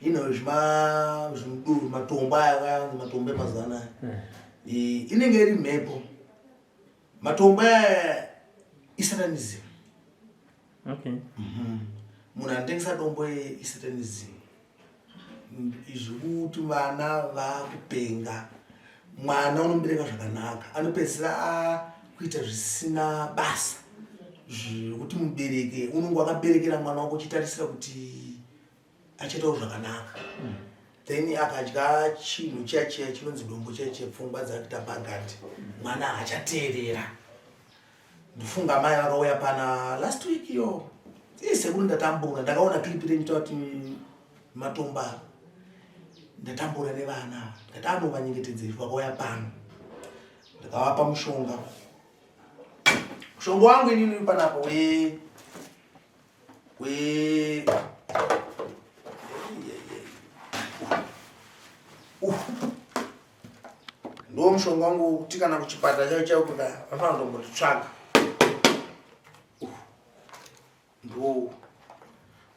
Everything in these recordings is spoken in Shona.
Ino zvima zvimuduru matombo aya akayanzi matombo emazuva anaya. Inenge iri mhepo. Matombo aya isatanism. Okay. Munhu anotengesa dombo isatanism. Izvi kuti vana vakupenga. Mwana unomubereka zvakanaka anopedzisira akuita zvisina basa zvekuti mubereki unonge wakaberekera mwana wako uchitarisira kuti achaitawo zvakanaka. Then akadya chinhu chiya chiya chinonzi dombo chiya chiya, pfungwa dzakuita bagadi, mwana haachateerera. Ndofunga mai vakauya pana last week iyo, ii sekuru ndatambura, ndakaona clip renyu takuti matombo ava, ndatambura nevana ava, ndikati anovanyengetedzei. Vakauya pano, ndakavapa mushonga. Mushonga wangu inini uri panapa we we ndo mushonga wangu wekuti kana kuchipatara chaicho chaicho kuda vanofanira kutombonditsvaga. Ndo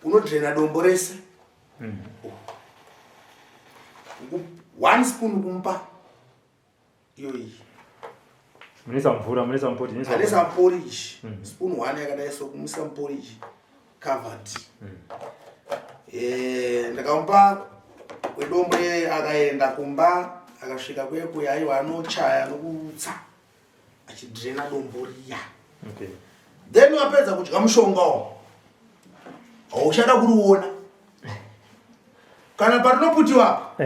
unodrena dombo rese. 1 spoon kumupa iyo iyi. Munoisa mvura, munoisa muporridge, munoisa Anoisa muporridge. Spoon 1 yakadai so kumuisa muporridge covered. Ndakamupa wedombo iye akaenda kumba, akasvika kuye kuya, aiwa anochaya nokutsa achidrena dombo riya. Then wapedza kudya mushonga uwo, hauchada kuriona kana parinoputiwa apa.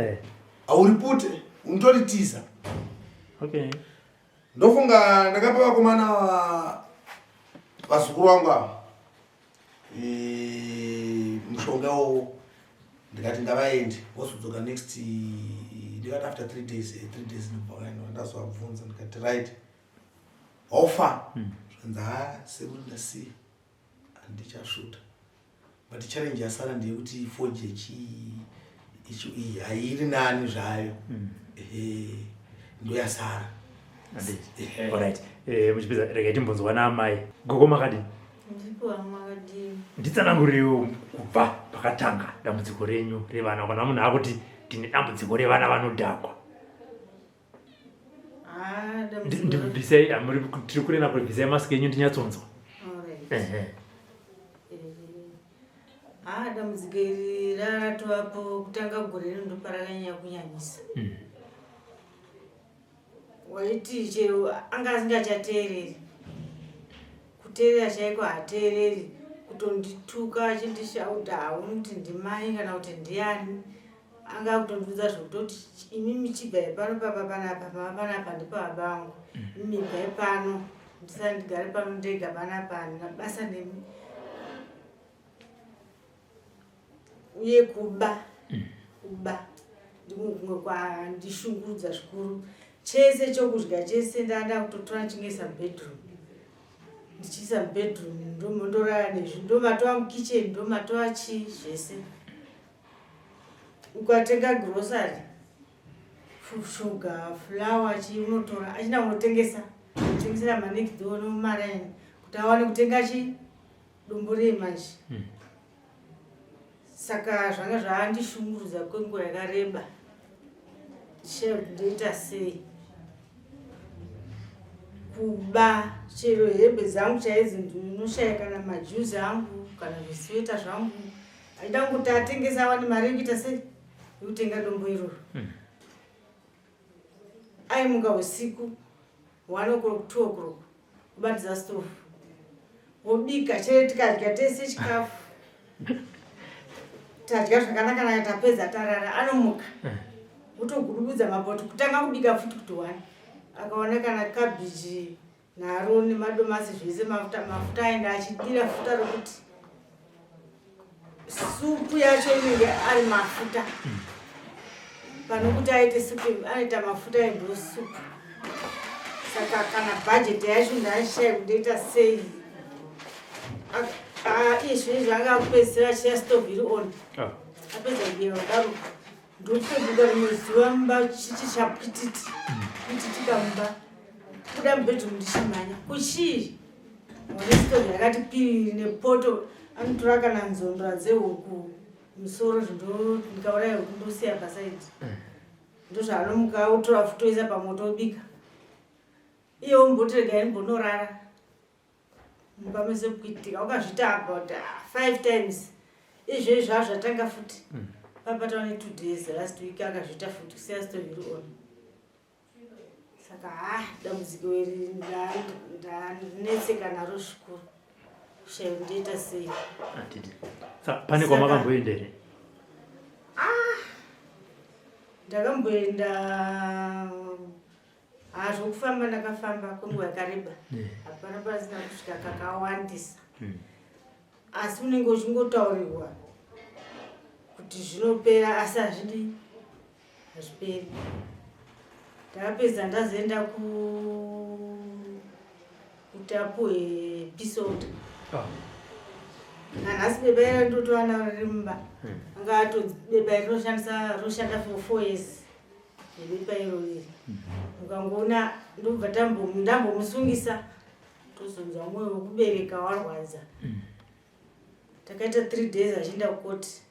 Hauripute, unotoritiza. Ndofunga ndakapa vakomana vazukuru vangu ava mushonga iwowo, ndikati ngavaende vozodzoka next, ndikati after 3 days, 3 days ndobva vaenda. Ndazovabvunza ndikati, "Right, ofa?" Zvanzi, "Ha sekuru, ndasiya, handichasvuta, but challenge yasara ndeyekuti fodya ichi iyi hairi nani zvayo." Ehe, ndoyasara. Handiti. Alright. Muchipedza regai timbonzwa naamai. Gogo, makadini? Ndipo, makadini? Nditsanangurirewo kubva pakatanga dambudziko renyu revana. Kana munhu akuti ndine dambudziko revana vanodhakwa, Ah, dambudziko ndibvisai, amuri tiri kure nako, bvisai mask yenyu ndinyatsonzwa. Alright. Ehe. Ah, dambudziko iri ratovapo kutanga gore rino, ndoparakanyanya kunyanyisa. Waiti chero anga asingachateereri, kuteerera chaiko hateereri, kutondituka achindishauta, hauni kuti ndimai kana kuti ndiani. Anga akutondiudza zvekutoti, "Imimi chibvai pano, papa panapa, mama panapa ndipo baba vangu, imimi ibvai pano, ndisati ndigare pano ndega panapa, handina basa nemi." Uye kuba, kuba ndiko kumwe kwandishungurudza zvikuru. Chese chokudya chese ndanda kutotora ndichingoisa mubedroom, ndichiisa mubedroom, ndomondorara nezvi, ndomatova mukitchen, ndomatova chii zvese. Ukatenga grocery, sugar, flour, chii, unotora achina kunotengesa, kutengesera manext door nomumaraini kuti awane kutenga chi dombo rei manje. Saka zvanga zvaandishungurudza kwenguva yakareba, ndichishaya kuti ndoita sei. Kuba chero hembe dzangu chaidzi, ndinoshaya kana majuzi angu kana zvisweta zvangu, aida kuti atengese awane mari yekuita sei, yekutenga dombo iroro. Aimuka usiku 1 o'clock, 2 o'clock, kubatidza stove, wobika chero, tikadya tese chikafu, tadya zvakanaka naka, tapedza tarara, anomuka wotogurubudza mapoto kutanga kubika futi kuti one. Akaona kana kabhiji naro nemadomasi zvese, mafuta mafuta, aenda achidira futa rokuti supu yacho inenge ari mafuta. Pano kuti aite supu anoita mafuta endo supu. Saka kana bhajeti yacho ndashaya kundoita sei. Iye zvinezvi anga kupedzisira achiya stove iri on. Apedza kubika kudaro, ndopebuka rimwe zuva mumba chichi chapwititi pwititika mumba, kuda mubedroom ndichimhanya kuchii, one stove yakati piriri nepoto. Anotora kana nzondora dzehuku. Musoro zvindo ndikauraya huku ndosiya pasaidi. Ndozvaanomuka otora futi oisa pamoto obika. Iye omboti regai ndimbonorara. Mumba mese kuitika wakazviita about 5 times. Izvezvi zvazvatanga futi. Papatava ne 2 days last week akazviita futi kusiya stove iri on. Saka ha dambudziko iri ndanetseka naro zvikuru. Kushaya kuti ndoita sei. Handiti. Saka pane kwamakamboenda here? Ndakamboenda ha zvokufamba ndakafamba kwenguva yakareba. Hapana pasina kusvika kakawandisa. Asi unenge uchingotaurirwa kuti zvinopera asi hazvidi hazviperi. Ndakapedza ndazoenda kuti apuwe pisota. Nanhasi beba iro ndotova naro riri mumba. Anga atonzi beba iri rinoshandisa rinoshanda for 4 years. Nebepa iro iri. Mukangoona ndobva ndambomusungisa tozonzwa mwoyo wekubereka warwadza. Takaita 3 days achienda kukoti.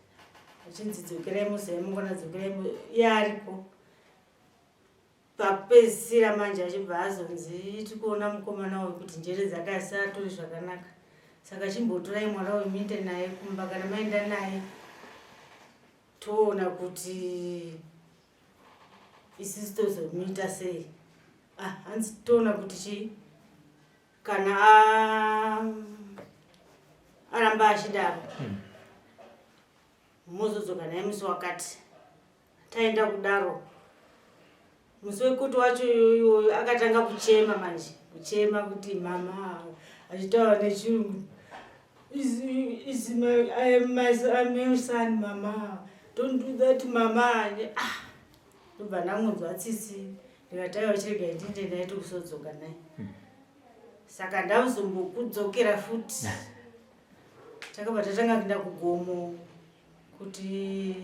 Achinzi dzokerai muzaya mangwana dzokerai iye ariko. Pakupedzisira manje achibva azonzi tikuona mukomana uyu kuti njere dzake asiatori zvakanaka. Saka chimbotorai mwana uyu muende naye kumba kana maenda naye toona kuti isusu tozomuita sei. Hanzi toona kuti chii kana aramba achidaro. Mozodzoka naye musi wakati. Taenda kudaro. Musi wekuti wacho iyoyo akatanga kuchema manje, kuchema kuti mama achitaura nechirungu. Is my, I am my, I'm your son mama. Don't do that mama. Ndobva ndamunzwa tsitsi ndikati aiwa chirega ndiende naye tokusodzoka naye. Saka ndazombokudzokera futi. Takabva tatanga kuenda kugomo kuti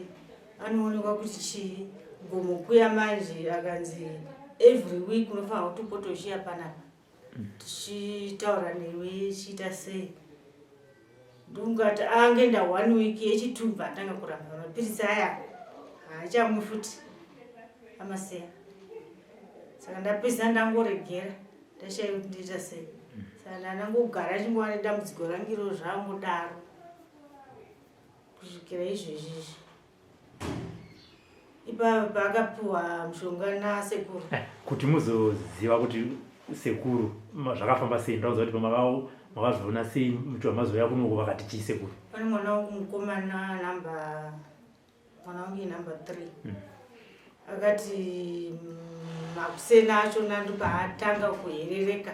anoonekwa kuti chii. Gomo kuya manje akanzi every week unofanira kuti upote uchiya panapa tichitaura newe chiita sei. Ndongati angenda 1 week yechitubva atanga kuramba mapiritsi aya haachamwi futi amasiya. Saka ndapedza ndangoregera ndashaya kuti ndoita sei. Saka ndangogara chingova nedambudziko rangu iro zvangodaro kusvikira izvezvi izvi. Ipapo paakapiwa mushonga nasekuru. Kuti muzoziva kuti sekuru zvakafamba sei, ndauza kuti makazviona sei muti wamazouya kunoku vakati chii sekuru? Pane mwana wangu mukomana namba mwana wangu inumber 3. Akati makuseni achona ndopaatanga kuherereka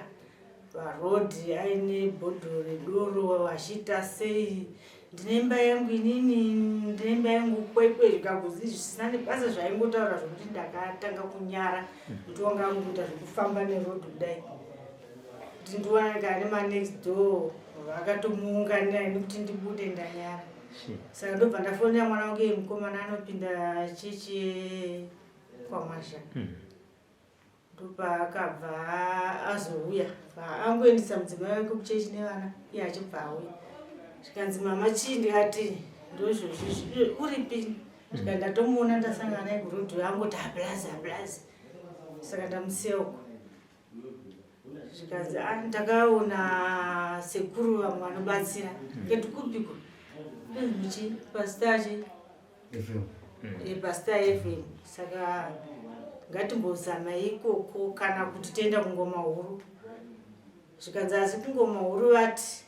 parodhi aine bhodhoro redoro achiita sei. Ndine imba yangu inini, ndine imba yangu kwekwe zvikakuzi zvisina nebasa zvaingotaura zvokuti ndakatanga kunyara kuti wanga angoita zvekufamba nerodhi kudai. Kuti ndiwane nemanext door vakatomuunganira ini kuti ndibude ndanyara. Saka ndobva ndafonera mwana wangu mukomana anopinda chechi kwaMwazha. Ndopaakabva azouya angoendesa mudzimai wake kuchechi nevana iye achibva auya. Zvikanzi mama chii ndikati ndozvozvi uripi? Zvikanzi ndatomuona ndasangana naye kurodhi angoti hablazi hablazi. Saka ndamusiya uko. Zvikanzi ndakaona sekuru vamwe vanobatsira. Ndikati kupiko? Muchi pastor chi? FM. Pastor FM. Saka ngatimbozama ikoko kana kuti toenda kungoma huru. Zvikanzi asi kungoma huru vati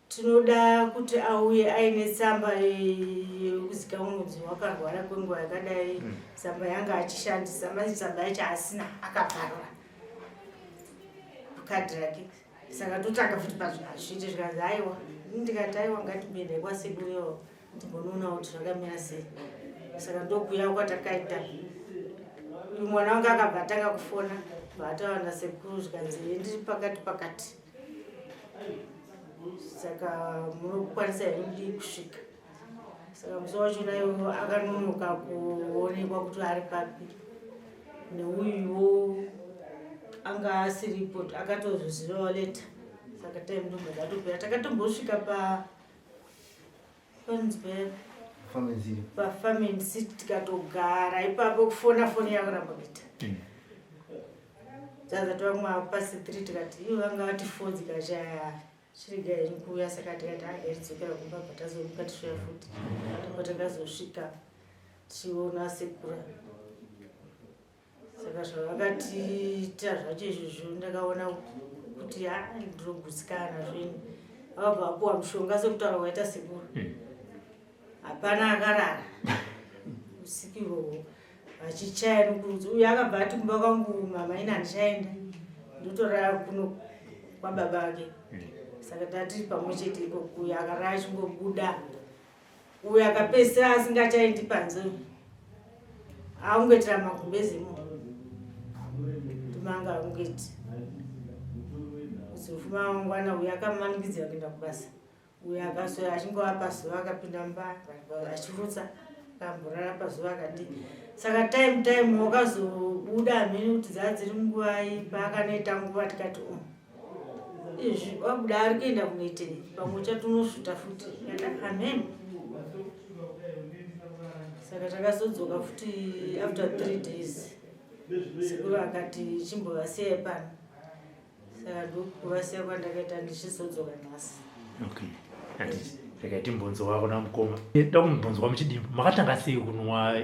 tinoda kuti auye aine tsamba yekuzikanwa kunzi wakarwara kwenguva yakadai. Tsamba yanga achishandisa, manje tsamba yacho asina akabvarura kadhi rake. Saka totanga futi pazviite zvikanzi aiwa. Ndikati aiwa ngatimboendai kwasekuru iyoyo timbonoona kuti zvakamira sei. Saka ndokuya kwatakaita. Uyu mwana wangu akabva atanga kufona bva nasekuru zvikanzi ndiri pakati pakati. Saka munokwanisa here kudii kusvika. Saka musi wachona iwowo akanonoka kuonekwa kuti ari papi. Neuyuwo anga asiripo akatozozivawo leta. Saka time ndobva dzatopera. Takatombosvika Panzi paFarm City tikatogara ipapo kufona foni yakuramba kuita. Tazati vamwe pasi 3 tikati ivo vanga vati 4 dzikachaya chirega henyu kuuya, saka tikati agaridzokera kumba, bva tazomuka tisvaya futi ndipo takazosvika tichiona sekura. Saka zvavakatiita zvacho izvozvo ndakaona kuti a ndinogutsikana nazvo ini. Vabva vapuwa mushonga sekutaura kwaita sekuru, hapana akarara usiku ihwohwo vachichaya nokurudzi. Uyo akabva ati kumba kwangu mama ini handichaenda, ndotorara kuno kwababa vake. Saka tatiri pamwe chete ikoko, uyo akarara achingobuda, uyo akapedzisira asingachaendi panze, aungoitira magumbezi imomo ndimanga aungoiti. Kuzofuma mangwana uyo akamanikidzira kuenda kubasa, uyo akaswera achingova pazuva, akapinda mumba achirutsa, akamborara pazuva akadii. Saka time time wakazobuda hamene kuti dzaa dziri nguvai paakanoita nguva, tikati o izvi wabuda ari kuenda kunoitei, pamwe uchatonosvuta futi, amen. Saka takazodzoka futi after 3 days, sekuru akati chimbovasiyai pano. Saka ndokuvasiya kwandakaita ndichizodzoka nhasi. Okay, handiti regai timbonzo wako namukoma. Da kumbonzwa muchidimbu, makatanga sei kunwa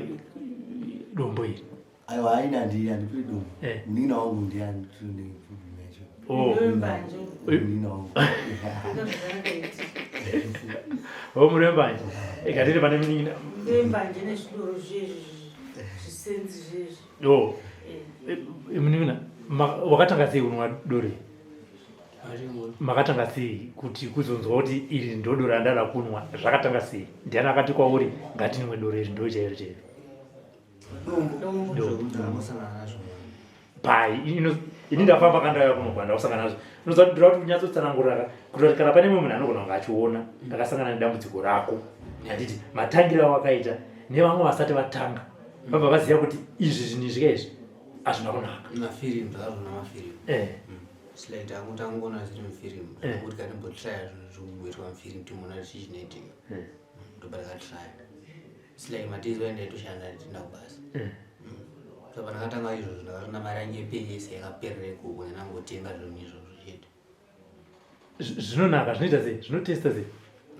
dombo iri? Aiwa, aina handipiri dombo. Munin'ina wangu ndiye anditine problem yacho. Oh. Mbanje. Munin'ina wangu. O, muri wembanje, ikatiri pane munin'ina. Mbanje nezvidoro zvezvi, zvisenzi zvezvi. O munin'ina, wakatanga sei kunwa doro iri? Makatanga sei kuti kuzonzwa kuti iri ndo doro randada kunwa? Zvakatanga sei? Ndiani akati kwauri ngatinwe doro iri, ndo chairo chairo? Dombo. Ndakangosangana nazvo. Pai ini ndafamba kandauya kuno kwanda kusangana nazvo. Unoziva kuti ndoda kuti unyatsotsanangurira kuti kana pane mumwe munhu anogona kunge achiona akasangana nedambudziko rako, handiti matangiro awakaita nevamwe vasati vatanga vabva vaziva kuti izvi zvinhu izvi ka izvi hazvina kunaka. Mafirimu, ndakazviona mafirimu. It's like tangoona zviri mufirimu. Kuti katimbotraya zvinhu zvikuitwa mufirimu, timboona kuti chii chinoitika. Ndobva ndakatraya. It's like madays vaenda ndaitoshanda ndichienda kubasa. So pandakatanga izvozvo ndakatona mari yangu yepay yese yakaperera ikoko, ndanangotenga zvinhu izvozvo chete. Zvinonaka, zvinoita sei, zvinotesta sei?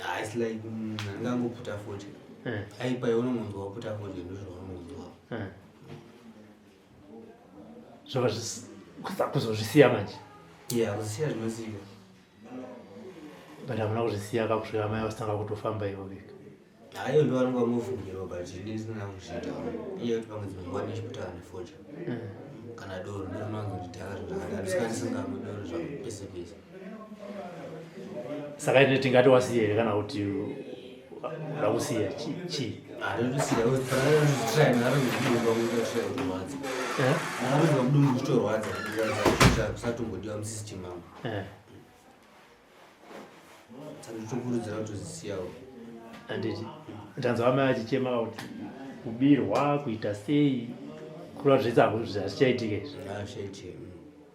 Ah, it's like handingangoputa futi. Aipa yaunongonzwa waputa futi, ndozvaunongonzwa. Zvava kuzozvisiya manje? Yeah, kuzisiya zvinosika. But hamuna kuzvisiya kakusvika mai vasitanga kutofamba ivo vega? Hayo ndo vanonga vangofungirwa, but ini ndisina kuzviita iye kuti pamwe dzimwe nguva ndichiputa kana fodya kana doro, ndo rinowanzondidhaka zvinhu zvakadaro. Saka ndisingamwi doro zvangu pese pese. Saka ine tingati wasiya here kana kuti uda kusiya chii? Handotosiya panakatry, ndakatozodumba kuita kutorwadza. Ndakatozwa mudumbu kuchitorwadza kusatombodiwa musystem mangu. Saka nditokurudzira kutozisiyawo. Handiti ndanzwa amai achichema kuti kubirwa kuita sei, kureva zvese hazvichaitika izvi? Hazvichaitika,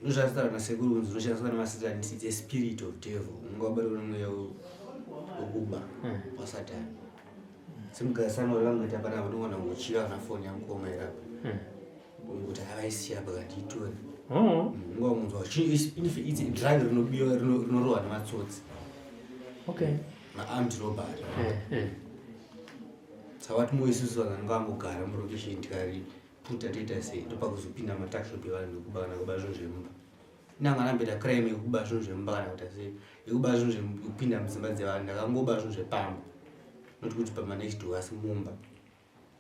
ndozvazitaura nasekuru kunzi zvinoshandiswa nemasatanist. It's a spirit of devil, unenge wabatwa nemweya wekuba wasatani. Semugarisano uri vangoita panapa, ndogona kungochiva kana foni yamukoma irapa, kuti avaisiya apa kandiitore. Unga munzwa it's a drug rinobiwa, rinorohwa nematsotsi. Maarmed robbery. Saka vati mo isusu vanhu vanenge vangogara murokesheni, tikariputa toita sei? Ndopakuzopinda matuckshop evanhu nekuba kana kuba zvinhu zvemumba. Inanga ndamboita crime yekuba zvinhu zvemumba kana kuita sei, yekuba zvinhu zvekupinda mudzimba dzevanhu. Ndakangoba zvinhu zvepamba, not kuti pamanext door, asi mumba.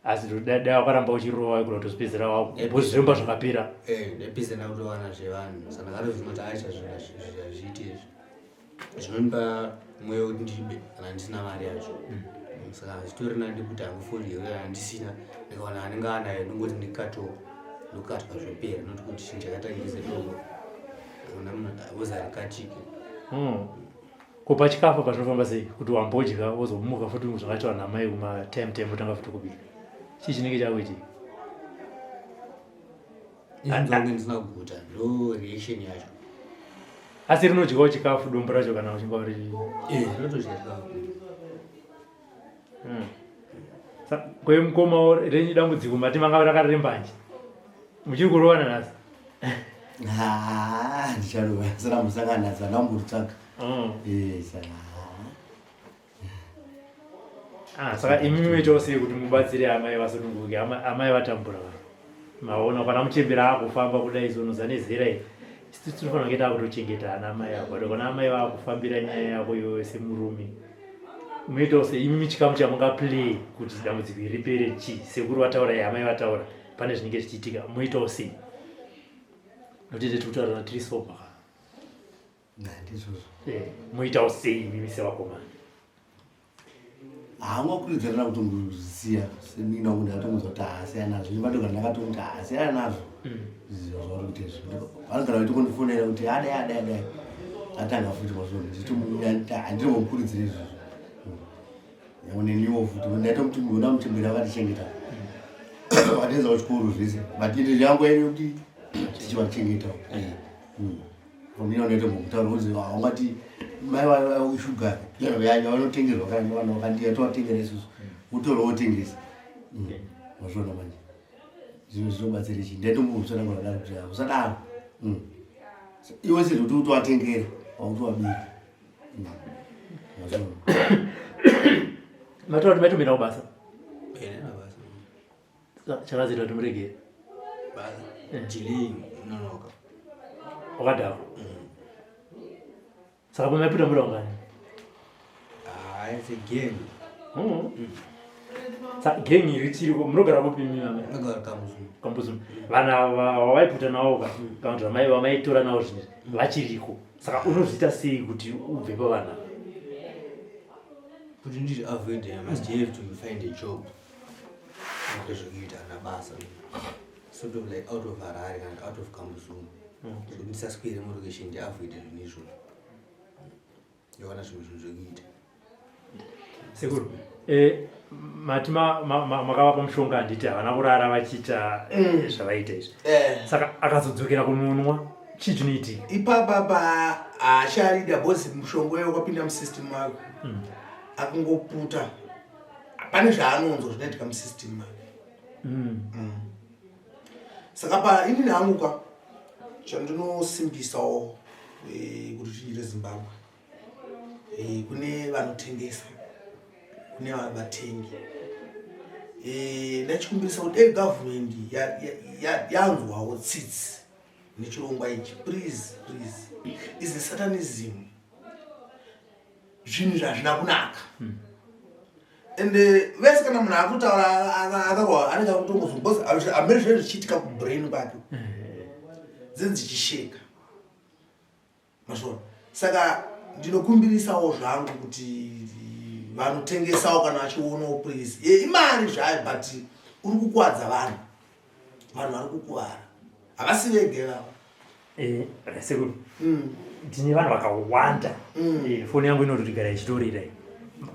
Asi dai wakaramba uchirova kuda kutozvipedzera wako, because zvemba zvakapera. Ndaipedzera ndakutowana zvevanhu. Saka ndakatozviona kuti aicha zvinhu hazviiti izvi, zvinonipa mweya wekuti ndibe kana ndisina mari yacho. Saka zvitori nandi kuti hangu kana ndisina, ndikawana anenge anayo ndongoti ndikatoka, ndokatwa, zvopera, not kuti chinhu chakatangisa doko ona munhu wozi harikatike. Ko pachikafu pazvinofamba sei kuti wambodya wozomuka futi zvakaitwa namai kumatime time, wotanga futi kubika? Chii chinenge chakuitika? Inzwa kunge ndisina kuguta, ndo reaction yacho. Asi rinodyawo chikafu dombo racho kana uchinge uri? Rinotodya chikafu. Kwemukoma renyu dambudziko mati manga rakarembanje muchiri kurovana nhasi? Haa, ndicharova saka musangana nadzo andamborutsvaga. Eh, saka Ah, saka imi munoitawo sei kuti mubatsire amai vasununguke? Amai vatambura vanhu maona kana muchembera akufamba kudai zonoza nezera iri, isu tinofanira kunge takutochengeta ana amai avo, but kana amai vakufambira nyaya yako iwewe semurume, munoitawo sei imi? Chikamu chamungaplay kuti dambudziko iri ripere chii? Sekuru vataura, ye amai vataura, pane zvinenge zvichiitika, munoitawo sei? Nokuti tiri kutaura tiri sober ka. Ndizvozvo. Muitawo sei imimi sevakomana? Haangakurudzirana kutombozisiya semina wangu, ndakatomudza kuti haasiyana nazvo. Imatoga ndakatomuti haasiyana nazvo zviziva zvauri kuita izvi. Vanogara vachitondifonera kuti adai adai adai, atanga futi mazvona, handinomukurudzira izvozvo. Neniwo futi ndaitomuti ona muchembera vakatichengeta, vatienza kuchikoro zvese, but ine yangu yaine kuti tichivachengeta. Mina ndaitombotaura kuti haungati mai shuga yavanotengerwa kana vanhu vakandiya tovatengera isusu, utora wotengesa, mazviona manje zvinhu zvinobatsira chii? Ndaitomboutsanangura daro kuti usadaro iwe sezvo kuti utovatengera wakutovabira, mazviona. Mataura kuti maitomira kubasa? Chakazoita kuti muregere? Basa delay, nonoka. Wakadhakwa? Saka pamaiputa muda ungani? Ah, it's a gang. Saka gang iri chiriko? Munogara kupi imi mama? Nogara Kamuzumu. Kambuzuma. Vanhu ava wavaiputa navo ka, kana kuti vamaitora navo zvinhu izvi vachiriko? Saka unozviita sei kuti ubve pavanhu ava? Kuti ndiri avoid, I must have to find a job, ndezvekuita na basa sort of like out of Harare kana out of Kambuzumu, so ndisaswere mulocation, ndiavoid zvinhu izvozvo, ndowana zvimwe zvinhu zvekuita. Sekuru, mati makavapa mushonga, handiti? Havana kurara vachiita zvavaita izvi. Saka akazodzokera kununwa, chii chinoitika? Ipapa pa haacharida because mushonga uyo wakapinda musystem make. Akungoputa, pane zvaanonzwa zvinoitika musystem make. Saka pa inini hangu ka, chandinosimbisawo kuti chinji reZimbabwe, kune vanotengesa, kune vatengi, ndachikumbirisa kuti dei government yanzwawo tsitsi nechirongwa ichi. Please, please, is satanism, zvinhu zvazvina kunaka. Ende vese kana munhu akutaura akarwa anenge akutongozwa because hamene zvinenge zvichiitika kubrain kwake, dzinenge dzichisheka, mazvona. Saka ndinokumbirisawo zvangu kuti vanotengesawo kana vachionawo, please. Ye imari zvayo, but uri kukuvadza vanhu, vanhu vari kukuvara, havasi vege vavo. Sekuru, ndine vanhu vakawanda. Foni yangu inototigara ichitorira iyi,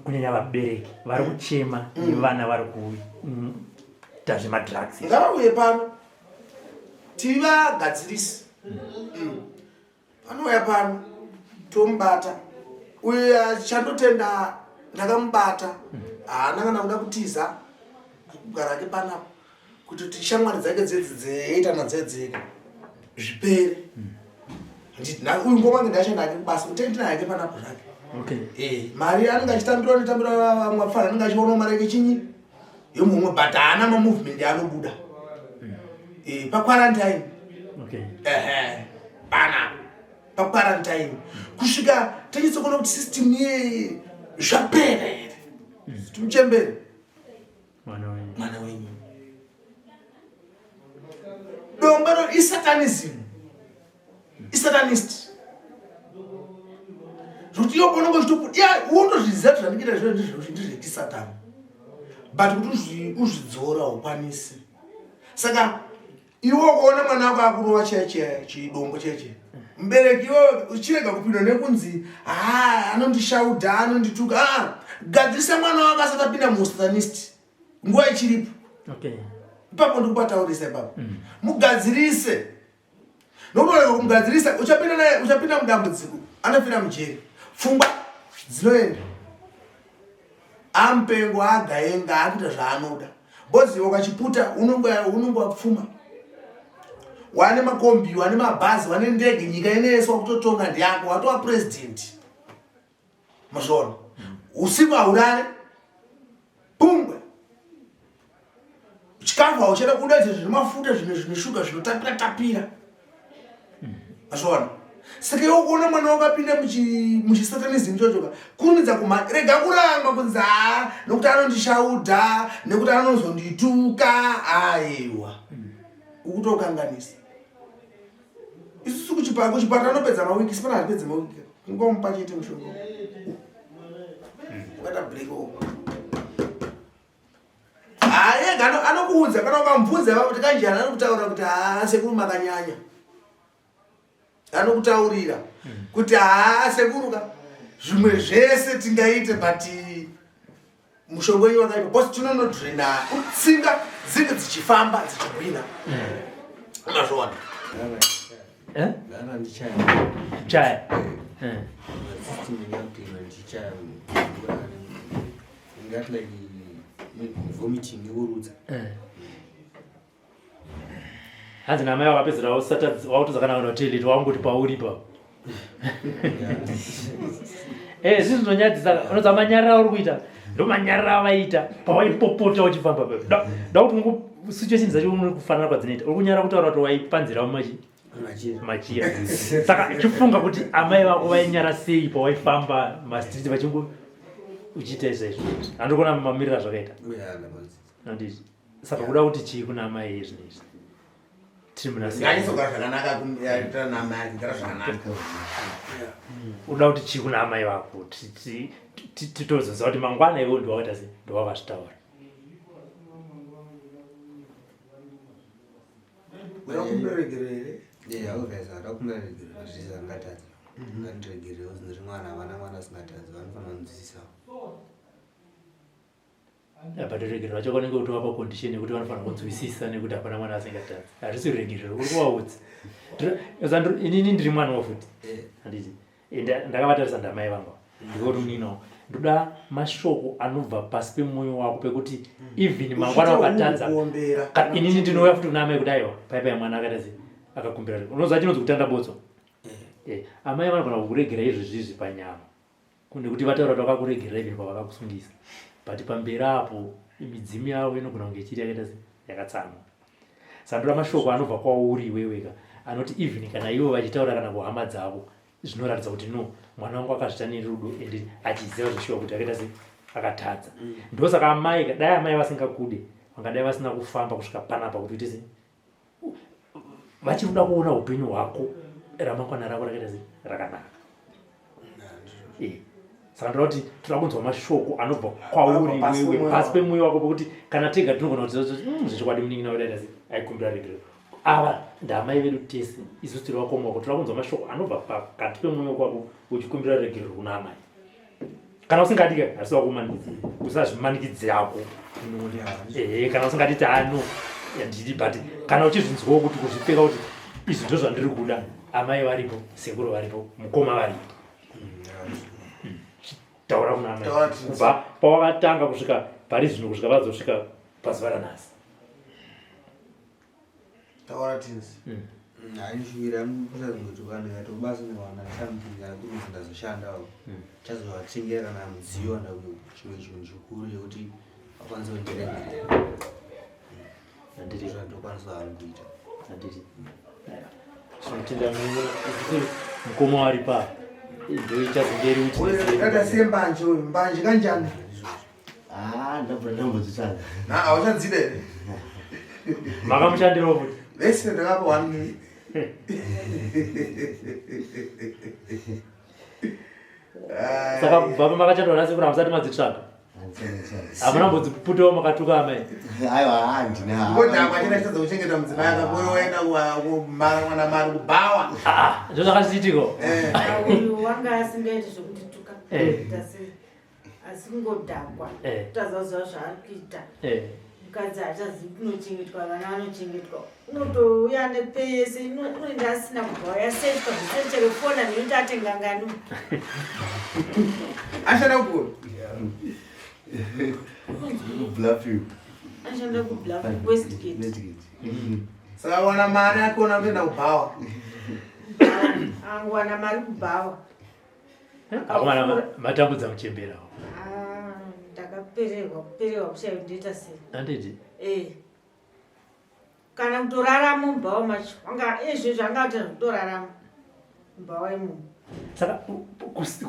kunyanya vabereki vari kuchema nevana vari kuita zvemadrugs. Ngavauye pano tivagadzirise. Anouya pano tomubata. Uyu chandotenda ndakamubata, haana kana kuda kutiza, kugara ake panapa kuti shamwari dzake dzedzi dzeita nadzedzeka zvipere. Handiti uyu ngoma nge ndashanda ake kubasa, kutendina hake panapo zvake. Mari anenge achitambirwa, anotambira vamwe vafana, anenge achionawo mari yake chinyi yomumwe, but haana mamovement yaanobuda. Paquarantine. Ehe, panapa paquarantine kusvika tinyatsokuona kuti system ye zvapera here, timuchembere. Mwana wenyu. Mwana wenyu dombo isatanism, isatanist, zvokuti iwe unonge uchitobuda wondozviziva kuti zvandikuita zviro ndezvechisatani, but kuti uzvidzora haukwanisi. Saka iwe ukaona mwana wako akurova chiya chiya chidombo chiya chiya, mubereki iwe uchirega kupindwa nekunzi ha anondishaudha, anondituka, aa, gadzirisa mwana wako asati apinda musatanist nguva ichiripo. Ipapo ndikubataurisa ipapo. Mugadzirise, nokuti urega kumugadzirisa uchapinda naye, uchapinda mudambudziko, anofira mujeri, pfungwa dzinoenda. Amupengo agaenga akuita zvaanoda. Bozi ukachiputa unonge wapfuma. Wane makombi, wane mabhazi, wane ndege, nyika ineyese wakutotonga ndiyako, watova president. Mazviona? Usiku haurare. Pungwe. Chikafu hauchada kuda izvo zvine mafuta zvine zvine shuga zvinotapira tapira. Mazviona? Saka iwe kuona mwana wako apinda muchisatanism ichocho ka kurumidza kuma rega kuramba kunzi haa nekuti anondishaudha nekuti anozondituka aiwa ukutokanganisa. Isusu kuchipatara anopedza mawiki sipana hatipedze mawiki kungomupa chete mushonga ukaita break over haye anokuudza kana ukamubvunza ipapo kuti kanjani anokutaurira kuti haa sekuru makanyanya anokutaurira kuti haa sekuru ka zvimwe zvese tingaite but mushonga wenyu wakaipa bcause tinonodrena tsinga dzinge dzichifamba dzichigwina unazviona eh? chaya eh. Eh. Hanzi namai wakapedzera wakutoza kana kuenda kutoilet wangoti pauri ipapo. Eh, zvinhu zvinonyadzisa unonzi manyarira auri kuita ndomanyarira avaita pawaipopota uchifamba pa da kuti ungo situation dzacho unori kufanana kwadzinoita uri kunyara kutaura kuti waipanzira machi machira saka chifunga kuti amai vako vainyara sei pawaifamba mastreet vachingo uchiita izvaizvo handiri kuona mamiriro azvakaita handiti saka kuda kuti chii kuna amai iye zvino izvi tiri muna nganyisogara zvakanaka kuita namai kugara zvakanaka uda kuti chii kuna amai vako titozoziva kuti mangwana iwe ndiwakaita sei ndiwakazvitaura uda kumbira regero here Yeah, obviously, ndakumbira regero zvese angatadza. Andiregerere ndiri mwana, havana mwana asingatadzi, vanofanira kunzwisisawo. But ruregerero rwacho kwanenge kutova pacondition yekuti vanofanira kunzwisisa nekuti hapana mwana asingatadzi. Harisi ruregerero uri kuvaudza. Inini ndiri mwana wafuti. Eh. Handiti. Ndakavatarisa ndamai vangu. Ndikoti unino. Ndoda mashoko anobva pasi pemwoyo wako pekuti even mangwana ukatadza. Inini ndinouya futi kuna amai kuti aiwa paipai mwana akaita sei akakumbira. Unoziva chinonzi kutanda botso. Eh. Eh, amai vanogona kukuregera izvezvizvi panyama. Nekuti vataura kuti vakakuregerera even pavakakusungisa but pamberi apo midzimu yavo inogona kunge ichiri yakaita se yakatsamwa. Sandura mashoko anobva kwauri iweweka anoti even kana ivo vachitaura kana kuhama dzavo zvinoratidza kuti no mwana wangu akazvita nerudo and achiziva zveshuwa kuti akaita se akatadza. Ndosaka amai dai amai vasingakude vangadai vasina kufamba kusvika panapa kuti uite se vachiri kuda kuona upenyu hwako ramangwana rako rakaita sei rakanaka eh, saka ndoda kuti toda kunzwa mashoko anobva kwauri iwewe pasi pemwoyo wako pekuti kana tega tinogona kuti hmm, zvechokwadi munin'ina wedu aita sei aikumbira regero ava ndamai vedu tese isusu tiri vakoma wako toda kunzwa mashoko anobva pakati pemwoyo kwako uchikumbira regero kuna amai kana usingadi ka harisi wakumanikidza usazvimanikidze yako ehe kana usingadi tano handidi but kana uchizvinzwawo kuti kuzvipfeka kuti izvi ndo zvandiri kuda amai varipo sekuru varipo mukoma varipo hmm. taura kuna amai kubva pawakatanga kusvika pari zvino kusvika vazosvika pazuva ranhasi Taura tinzi. Hmm. Aishuvira kusazongoti vanhu vatobasa newana something kana kuri kuti ndazoshandawo hmm. chazovatengera kana mudziyo kana chimwe chinhu chikuru chekuti vakwanise kundiregerera handiti zvandokwanisa hangu kuita handiti tinotenda mukoma wari pa ndoichazonge iri kuti mbanje uyu mbanje kanjani Ah, ndabva ndambodzitsvaga. Na hauchadzida here? Makamushandirawo futi? Vese ndakapa one. Saka kubva pamakachandwa nhasi kuna musati madzitsvaga? Hamuna mbodziputawo makatuka amai? Aiwa, handina. Ngodhakwa chena chitadza kuchengeta mudzimai akakura oenda kumara mwana mari kubhawa. Ah, ndozvo zvakazviitiko. Eh. Uyu wanga asingaiti zvekutituka. Eh. Asi kungodhakwa eh. kutazaziva zvaari kuita eh. mukadzi haachazivi kunochengetwa vana vanochengetwa unotouya nepeyese unoenda asina kubva yasechwa zvese chero fona ndinoti atengangani ashanda kugona Bluffview. Anoshanda kuBluff Westgate. Westgate. Saka wana mari akiona kuenda kubhawa. Angowana mari kubhawa. Akomana matambudza muchembera. Ah, ndakapererwa kupererwa kushaya kuti ndoita sei. Handiti? Eh. Kana kutorarama mubhawa macho. Anga izvezvi anga kuti kutorarama mubhawa imomo. Saka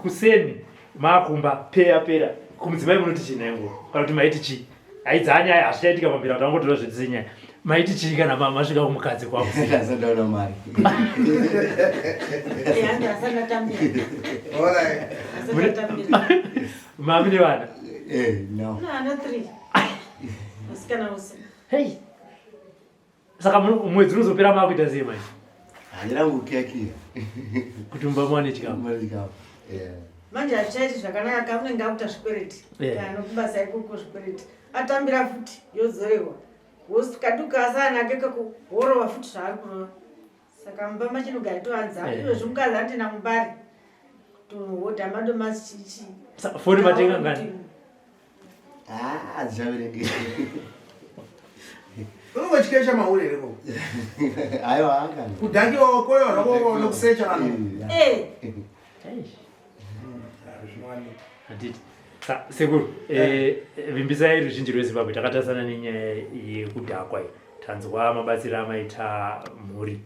kuseni makumba peya pera kumudzimai munoti chii nhengo kana kuti maiti chii? Haidza nyaya hazvichaitika pamberi kuti angotora zvese nyaya. Maiti chii kana masvika kumukadzi kwako? Asandaona mari. Eh, anga asandatambira. Alright. Asandatambira. Mami nevana. Eh, no. No, ana 3. Vasikana vose. Hey. Saka mwedzi unozopera makuita sei manje? Handina kukiyakiya. Kuti mumba muwane chikafu. Mari chikafu. Yeah. Manje hazvichaiti zvakanaka kamunenge akuita zvikwereti. Yeah. Kana kubasa ikoko zvikwereti. Atambira futi yodzorerwa. Kaduka asanake kako worova futi zvaari kurova. Saka mumba machinogara toanza. Yeah. Izvozvi mukadzi andina mubari. Kutohodha madomasi chichi. Saka foni matenga ngani? Ah, handichaverengi. Unongochikesha mahure here ko? Aiwa, angani. Kudhakiwa koyo zvako nokusecha vanhu. Eh, Hey. Handiti. Sekuru, vimbisai ruzhinji rweZimbabwe takatarisana nenyaya yekudhakwa iyi. Tanzwa mabatsiro amaita mhuri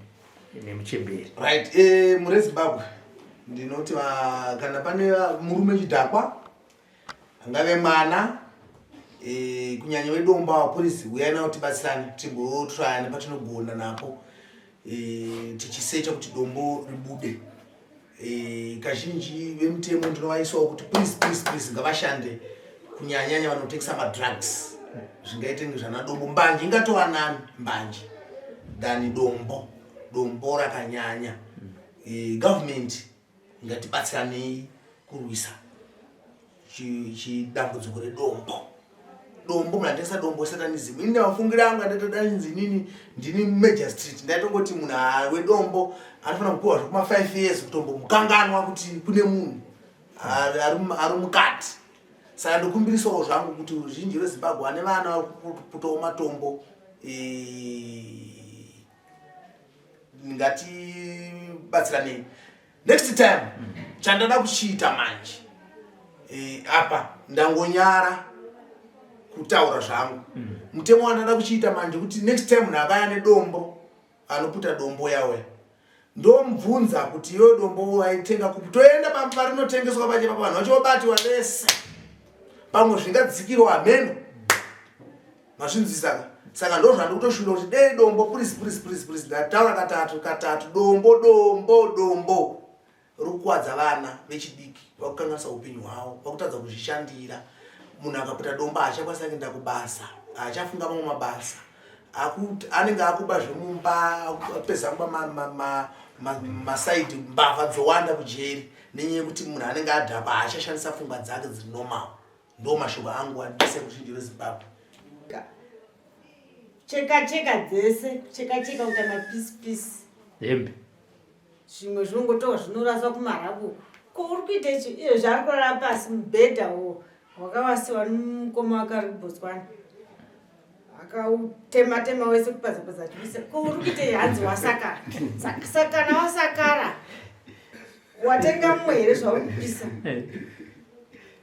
nemuchemberi. Right, mhuri yeZimbabwe ndinoti kana pane murume chidhakwa angave mwana kunyanya vedombo vapurisi uyai navo tibatsirane timbotraya nepatinogona napo tichisecha kuti dombo ribude. Kazhinji vemutemo ndinovaisawo kuti please please please ngavashande kunyanyanya vanotengesa madrugs zvingaite kunge zvana dombo mbanje ingatova nani mbanje than dombo dombo rakanyanya. Government ngatibatsiranei kurwisa chidambudziko redombo. Dombo munhu anotengesa dombo satanism. Ini mafungiro angu andatodainzi inini ndini major street ndaitongoti munhu wedombo anofanira kupiwa zvekuma 5 years kutombomukanganwa kuti kune munhu ari mukati. Saka ndokumbirisawo zvangu kuti ruzhinji rweZimbabwe vane vana vari kuputawo matombo ngatibatsiranei. Next time chandada kuchiita manje apa ndangonyara kutaura zvangu mutemo wandada kuchiita manje kuti next time munhu akaya nedombo anoputa dombo yawe ndomubvunza kuti iwe dombo waitenga kupi toenda parinotengeswa pache papo vanhu vacho vobatiwa vese pamwe zvingadzikirwa hameno mazvinzwisaka. Saka ndo zvandikutoshuvira kuti dei dombo please please please please ndataura katatu katatu dombo dombo dombo rikukuwadza vana vechidiki vakukanganisa upenyu hwavo vakutadza kuzvishandira. Munhu akaputa dombo haachakwanisa kuenda kubasa haachafunga mamwe mabasa anenge akuba zvemumba apedza kuba masaidi mbavha dzowanda kujeri nenyaya yekuti munhu anenge adhakwa haachashandisa pfungwa dzake dziri normal. Ndo mashoko angu andise ruzhinji rweZimbabwe. Cheka cheka dzese cheka cheka kuita mapisi pisi hembe zvimwe zvinongotorwa zvinoraswa kumarabu. Ko uri kuita ichi iyo zvaari kurara pasi mubhedha uwo wakavasiwa nemukoma wake ari kuBotswana akautema tema wese kupaza-paza achiisa. Ko uri kuita hanzi wasakara. Sakana wasakara watenga mumwe here zvauri kupisa?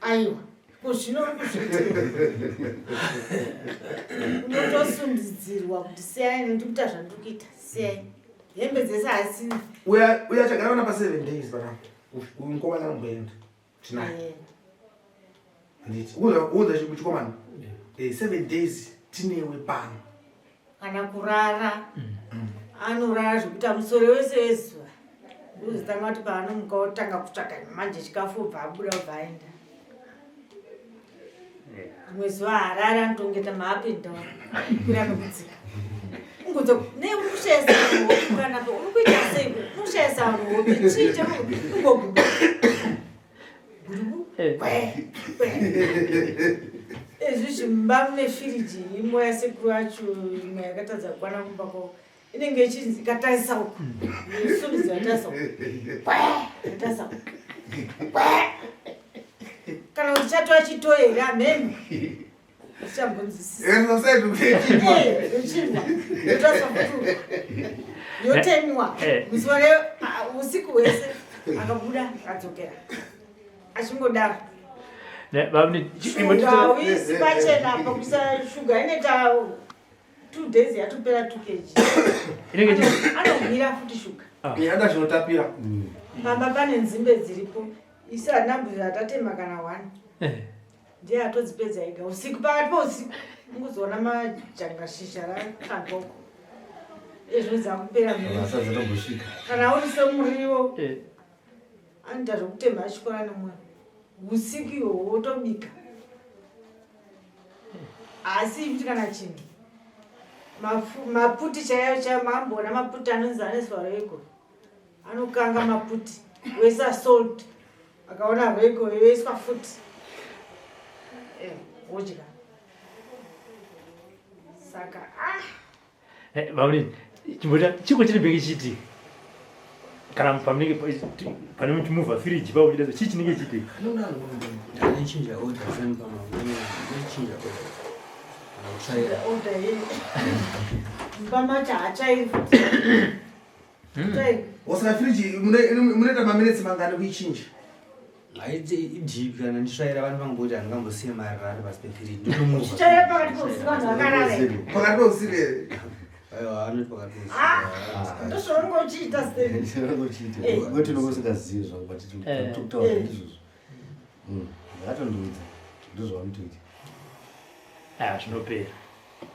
Aiwa ko zvino uri kuzviitei? Unotosundidzirwa kuti siyai ndikuita zvandiri kuita siyai hembe dzese hasina. Uya chagara vana pa 7 days panapa uyu mukomana anomboenda tinaye handiti uudza chikomana 7 days tinewe pano kana kurara anorara zvekuti musoro wese wezuva uzotanga kuti paanomuka otanga kutsvaga manje chikafu obva abuda obva aenda. Rimwe zuva harare anotongeta ma-up and down kukwira nekudzika. Ungonza nei uri kushayisa vanhu hope kana uri kuita sei uri kushayisa vanhu hope chii chaungogubu gudubu kwe kwe. Izvi zvimba mune firiji imwe yasekuru acho imwe yakatadza kukwana kumba kwavo inenge ichinzi ikatarisa uku isundidzo yatarisa uku kwe yatarisa uku kwe. Kana kuti chatova chitoyi here amheno. Ndichambonzwisisa. Yochibva. Yotaswa futi. Yotemiwa. Musi wale usiku hwese akabuda akadzokera. Achingodaro. Shuga hauisi pachena apa kuisa shuga inoita 2 days yatopera 2 kg. Inenge Anogwira futi shuga. Yanda zvinotapira. Pamba pane nzimbe dziripo. Isu hatina bvira tatema kana one. Ndiye atodzipedza ega usiku pakati pousiku ungozoona majangashizha rakandwa uko. Ezvo dzakupera muriwo. Vasati dzatombosvika. Kana uri semuriwo anoita zvekutema achikora nemwoyo. Usiku ihwohwo wotobika. Asi futi kana chinhu. Maputi chaiyo chaiyo maamboona maputi anonzi anoiswa roiko. Anokanga maputi woisa salt. Akaona roiko yoiswa futi. Wodya. Saka Vamunini, chimbota chiko chinenge chichiitika kana pamunenge pane muchimuvha firiji papo chida chii chinenge chichiitika? Ndinochinja order semupama, ndinochinja order. Kana kutsvaira. Order yei? Mupama chaatsvairi futi. Tsvairi. Wasaka firiji munoita maminitsi mangani kuichinja? Haiti idhipi kana nditsvaira vanhu vangoti handingambosiye marara ari pasi pefiriji. Ndotomuvha. Uchitsvaira pakati peusiku vanhu vakarara here? Pakati peusiku here? Aiwa anoti pakati peusiku. Ah, ndozvaunenge uchiita Stanley. Ndinongochiita. Woti unonge usingazivi zvangu but tikutaura ndizvozvo. Ndakatondiudza. Ndozvavanotoita. Ah, zvinopera.